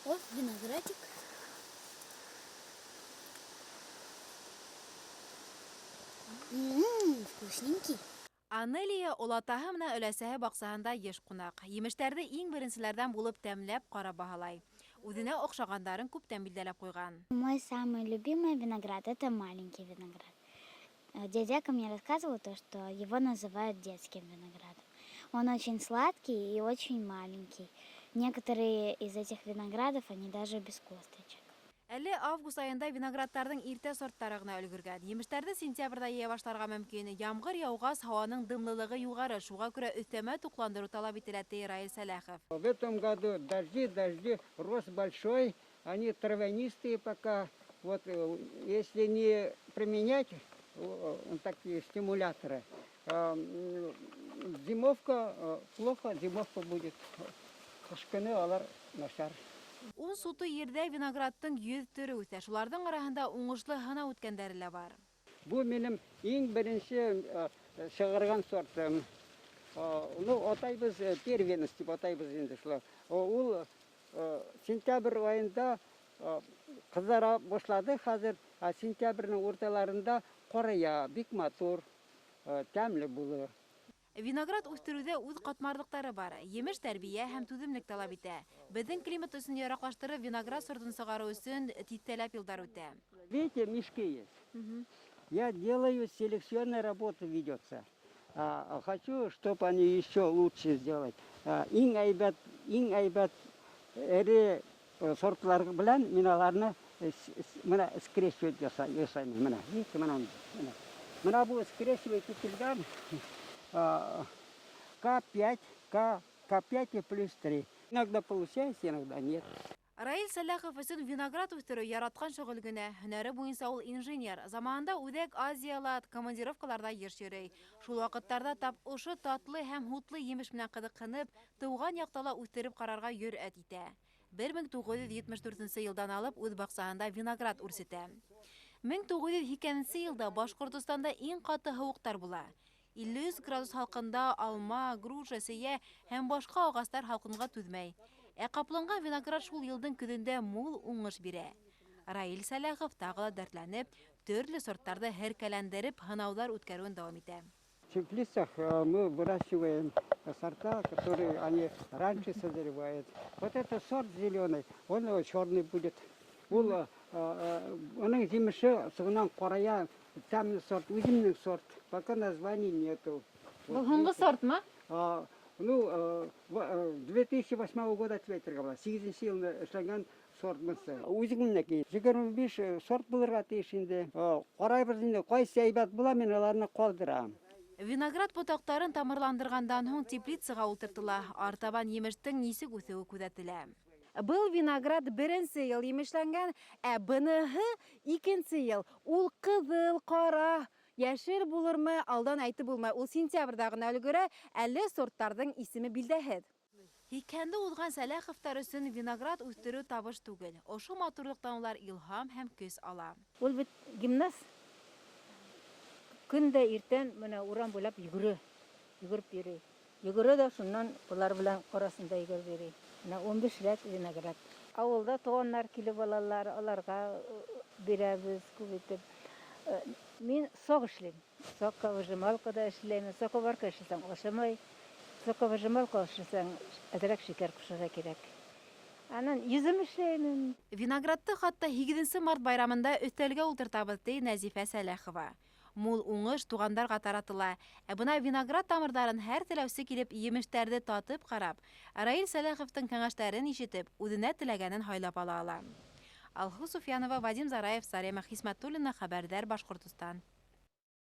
О, виноградик. Ммм, вкусненький. Анелия олатаһы менән өләсәһе баҡсаһында йыш ҡунаҡ. Емештәрҙе иң беренселәрҙән булып тәмләп ҡарап баһалай. Үҙенә оҡшағандарын күптән билдәләп ҡуйған. Мой самый любимый виноград – это маленький виноград. Дядяка мне рассказывал то, что его называют детским виноградом. Он очень сладкий и очень маленький. Некоторые из этих виноградов, они даже без косточек. Әле август айында виноградтарҙың иртә сорттары ғына өлгөргән. Емештәрҙе сентябрҙә йыя башларға мөмкин. Ямғыр яуғас, һауаның дымлылығы юғары, шуға күрә өҫтәмә туҡландырыу талап ителә, ти Раил Сәләхов. В этом году дожди, дожди, рост большой, они травянистые пока. Вот если не применять такие стимуляторы, зимовка плохо, зимовка будет. Ҡыш көнө улар насар. 10 сутый ерҙә виноградтың 100 төрө үҫә. Шуларҙың араһында уңышлы һынау үткәндәре лә бар. Был минең иң беренсе сығарған сортым. Ну, атайбыҙ первенец тип атайбыҙ инде шулай. Ул сентябрь айында ҡыҙара башланы хәҙер, ә сентябрҙең урталарында ҡарая, бик матур, тәмле булыр. Виноград үҫтереүҙә үҙ ҡатмарлыҡтары бар. Емеш тәрбиә һәм түҙемлек талап итә. Беҙҙең климат өсөн яраҡлаштырып виноград сортын сығарыу өсөн тиҫтәләп йылдар үтә. Видите, мешки есть. Я делаю, селекционная работа ведется. Хочу, чтобы они еще лучше сделать. Иң һәйбәт эре сортлар белән мин аларны менә скрещивать ясаймын. Менә, видите, менә, менә. Менә бу скрещивать ителгән К5, К, К5 и плюс 3. Иногда получается, иногда нет. Раил Сәләхов өсөн виноград үҫтереү яратҡан шөғөл генә. Һөнәре буйынса ул инженер. Заманында Үҙәк Азияла командировкаларҙа йыш йөрөй. Шул ваҡыттарҙа тап ошо татлы һәм һутлы емеш менән ҡыҙыҡһынып, тыуған яҡта ла үҫтереп ҡарарға йөрьәт итә. 1974 йылдан алып үҙ баҡсаһында виноград үрсетә. 1982 йылда Башҡортостанда иң ҡаты һыуыҡтар була. 53 градус һалҡында алма, груша, сейә һәм башҡа ағастар һалҡынға түҙмәй. Ә ҡапланған виноград шул йылдың көҙөндә мул уңыш бирә. Раил Сәләхов тағы ла дәртләнеп, төрлө сорттарҙы һеркәләндереп һынауҙар үткәреүен дауам итә. В теплицах мы выращиваем сорта, которые они раньше созревают. Вот этот сорт зеленый, он черный будет. Ул уның емеше һуңынан ҡарая, тәмле сорт, үҙемдең сорт. Пока названий нету. Был һуңғы сортмы? Ну, 2008 года тип әйтергә була. 8 йылны эшләнгән сорт быныһы. Үҙемдеке 25 сорт булырға тейеш инде. Ҡарайбыҙ инде, ҡайһы һәйбәт була, мин уларны ҡалдырам. Виноград ботаҡтарын тамырландырғандан һуң теплицаға ултыртыла. Артабан емештең нисек үҫеүе күҙәтелә. Был виноград беренсе йыл емешләнгән, ә быныһы икенсе йыл. Ул ҡыҙыл, ҡара, йәшел булырмы, алдан әйтеп булмай. Ул сентябрҙә ғына өлгөрә, әле сорттарҙың исеме билдәһеҙ. 80-де уҙған Сәләховтар өсөн виноград үҫтереү табыш түгел. Ошо матурлыҡтан улар илһам һәм көс ала. Ул бит гимнаст. Көн дә иртән менә урам буйлап йүгерә. Йүгереп йөрөй. Йүгерә дә шуннан улар белән арасында йүгереп йөрөй. Менә 15 рәт виноград. Авылда туганнар килеп алалар, аларга бирәбез күп итеп. Мин сок эшлим. Соковыжималкада эшләйм. Соковарка эшләсәң ашамай. Соковыжималка эшләсәң, әҙерәк шикәр ҡушырға кәрәк. Анан йөҙөм эшләймен. Виноградты хатта 8 март байрамында өҫтәлгә ултыртабыҙ, ти Нәзифә Сәләхова. Мул уңыш туғандарға таратыла. Ә бына виноград тамырҙарын һәр теләүсе килеп емештәрҙе татып ҡарап, Раил Сәләховтың кәңәштәрен ишетеп, үҙенә теләгәнен һайлап ала ала. Алһыу Суфиянова, Вадим Зараев, Зарема Хисмәтуллина, Хәбәрҙәр, Башҡортостан.